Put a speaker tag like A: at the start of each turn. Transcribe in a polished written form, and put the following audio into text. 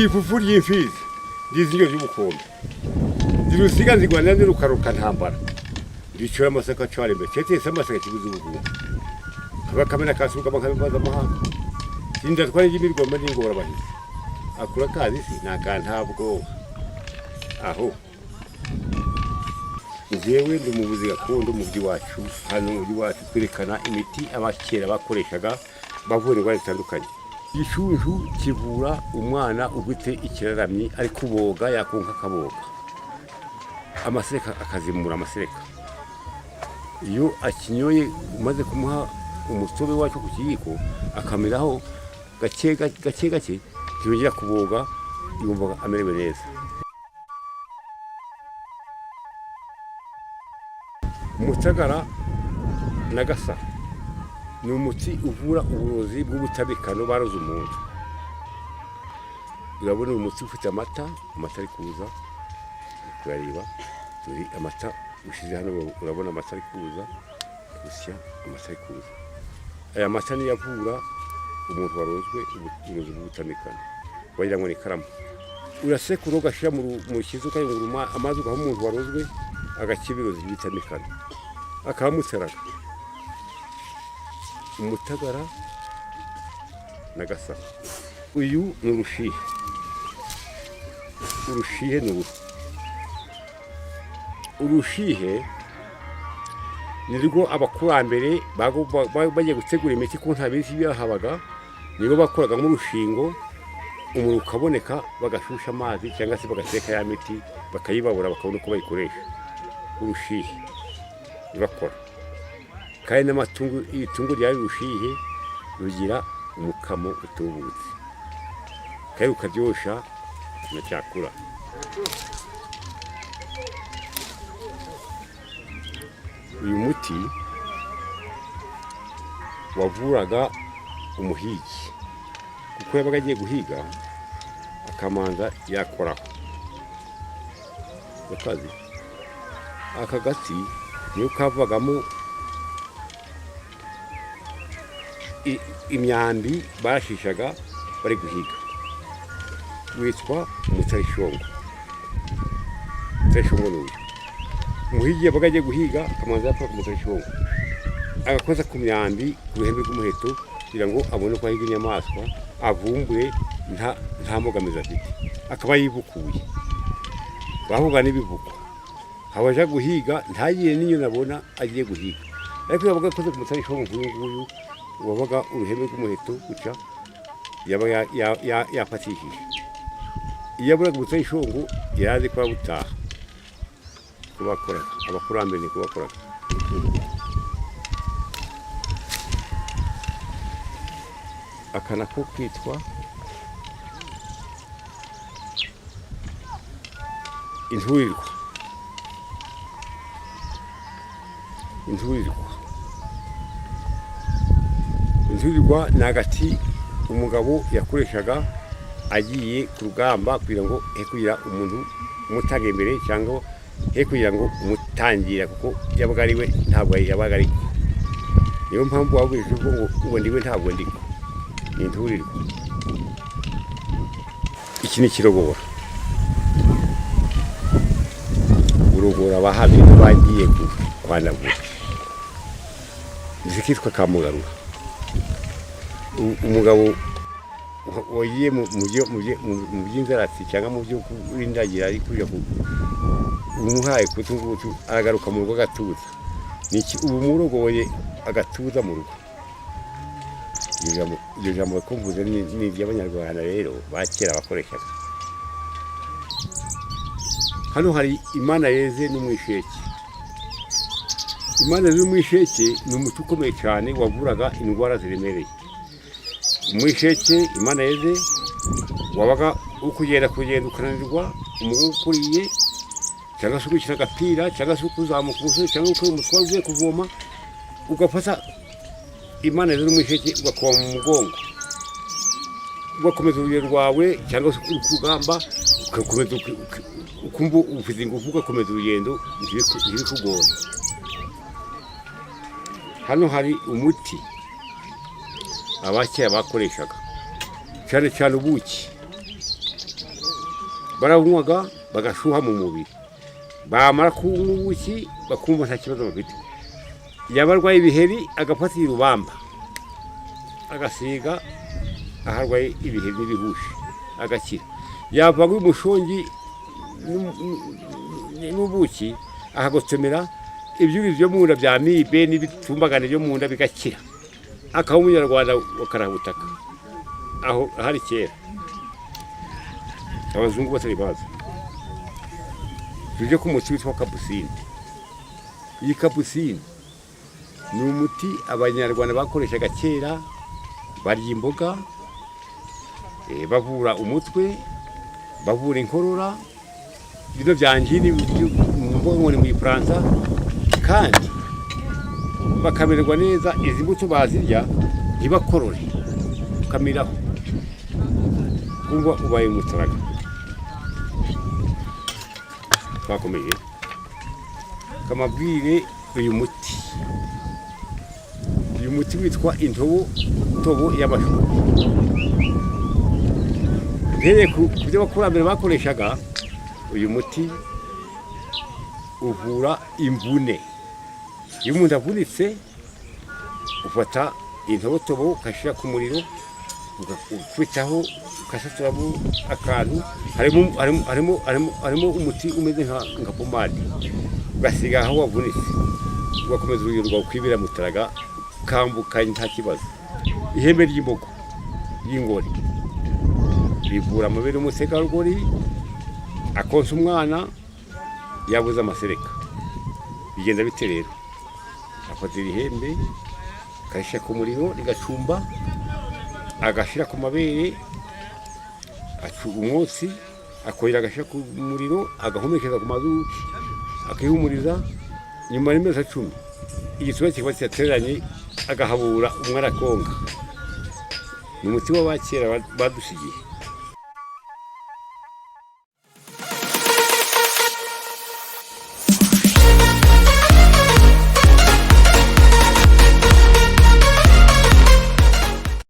A: Ndi ifufu ry'imfizi, ndi izinyo ry'ubukombe, ndi rusiga nzigwana n'irukaruka ntambara, ndicura amasaka acwara imbere cetese amasaka kiguzi ubugumba kaba kamena kasuka bakabibaza amahanga sindatwara iry'imirwamo n'ingorabahizi akura kazi si nakantabwoba. Aho njyewe ndi umuvuzi gakondo mu by'iwacu. Hano mu by'iwacu twerekana imiti abakera bakoreshaga bavura indwara zitandukanye. Igicunshu kivura umwana ufite ikiraramyi, ari kuboga, yakonka akaboga amasereka, akazimura amasereka. Iyo akinyoye umaze kumuha umutobe wacyo ku kiyiko, akamiraho gake gake gake, ntiyongera kuboga, yumva amerewe neza. Umutagara na gasa ni umuti uvura uburozi bw'ubutabikano baroze umuntu. Urabona uyu muti ufite amata, amata ari kuza kuyareba. Dore amata ushyize hano, urabona amata ari kuza gusya, amata ari kuza. Aya mata niyo avura umuntu warozwe uburozi bw'ubutamikano. Wagira ngo ni ikaramu. Urasekura, ugashyira mu kizu, ukayungurura amazi, ugaha umuntu warozwe, agakira ibirozi by'ibitamikano akamuteraga. Umutagara na gasaka. Uyu ni urushihe. Urushihe ni uru. Urushihe ni rwo abakurambere bagiye gutegura imiti ku nta biti byahabaga, nibo bakoragamo urushingo, umuriro ukaboneka, bagashusha amazi cyangwa se bagateka ya miti, bakayibabura, bakabona uko bayikoresha. Urushihe bakora kandi n'amatungo. Itungo ryari urushihe rugira umukamo utubutse kandi ukaryosha na cyakura. Uyu muti wavuraga umuhigi, kuko yabaga agiye guhiga akamanza yakoraho akazi. Aka gati niyo kavagamo imyambi barashishaga bari guhiga. Witwa umutarishongo. Umutarishongo ni uyu. Umuhigi yabaga agiye guhiga, akamanza yakora ku mutarishongo, agakoza ku myambi ku ruhembe rw'umuheto, kugira ngo abone uko ahiga inyamaswa, avumbure nta mbogamizi afite, akaba yibukuye. Bahuga n'ibivuko abaja guhiga, ntagire n'inyoni abona agiye guhiga. Ariko yabaga akoze ku mutarishongo nk'uyu nguyu, wabaga uruhembe rw'umuheto guca yaba yafatishije. Iyo aburaga umutarishongo, yari azi ko abutaha. Kubakoraga abakurambere ni kubakoraga. Aka nako kitwa inturirwa. Inturirwa, inturirwa ni agati umugabo yakoreshaga agiye ku rugamba, kugira ngo he kugira umuntu umutanga imbere cyangwa he kugira ngo umutangira, kuko yabaga ari we, ntabwo yabaga ari. Niyo mpamvu wabujije ngo ngo ndiwe, ntabwo ndiko. Ni inturirwa. Iki ni ikirogora. Urugora abahabiri bagiye kwanagura zikitwa kamugarura. Umugabo wagiye mu by'inzaratsi cyangwa mu byo kurindagira, ari kuja umuhaye kutu ngutu, aragaruka mu rugo agatuza. Niki ubu murogoye agatuza mu rugo. Iryo jambo ko mvuze ni iry'Abanyarwanda rero ba kera bakoreshaga. Hano hari imana yeze n'umwisheke. Imana yeze n'umwisheke ni umuti ukomeye cyane wavuraga indwara ziremereye. Umwisheke, imana yeze, wabaga ukugenda kugenda ukananirwa, umugongo ukuriye, cyangwa se ugukina agapira, cyangwa se ukuzamuka umusozi, cyangwa ukora umutwaro uvuye kuvoma, ugafata imana yeze n'umwisheke ugakuba mu mugongo, ugakomeza urugendo rwawe, cyangwa se uri ku rugamba, ugakomeza ukumva ufite ingufu, ugakomeza urugendo ntibikugore. Hano hari umuti abakera bakoreshaga cyane cyane, ubuki. Barawunywaga bagashuha mu mubiri, bamara kunywa ubuki bakumva nta kibazo bafite. Yaba arwaye ibiheri, agafata urubamba agasiga aho arwaye ibiheri n'ibihushi, agakira. Yavanga umushongi n'ubuki akagotomera, ibyuzi byo mu nda bya amibe n'ibitumbagane byo mu nda bigakira, akaba Umunyarwanda wa karabutaka. Aho hari kera abazungu batari baza. Tuje ku muti witwa kapusine. Iyi kapusine ni umuti Abanyarwanda bakoreshaga kera barya imboga, bavura umutwe, bavura inkorora, bino bya angine mu mboga ngo ni mu Gifaransa, kandi bakamererwa neza. Izi mbuto bazirya ntibakorore, ukamiraho kumva ubaye umutaraga. Twakomeje kamabwire. Uyu muti witwa intobo tobo y'amashu. Mpereye ku byo abakurambere bakoreshaga, uyu muti uvura imvune. Iyo umuntu avunitse, ufata intobotobo ugashyira ku muriro, ugakubitaho, ugasaturamo akantu, harimo harimo harimo harimo harimo umuti umeze nka pomade, ugasiga aho wavunitse, ugakomeza urugendo rwawe, ukibira mutaraga, ukambukanye nta kibazo. Ihembe ry'imbogo y'ingore rivura amabere y'umutegarugori akonsa umwana yabuze amasereka. Bigenda bite rero? Afata iri hembe, akarishyira ku muriro rigacumba, agashyira ku mabere, aca umwotsi, akongera agashyira ku muriro, agahumekeza ku mazuru, akihumuriza. Nyuma y'imezi 10 igitsura kikaba cyatereranye, agahabura umwe, arakonga. Ni umuti w'abakera badusigiye.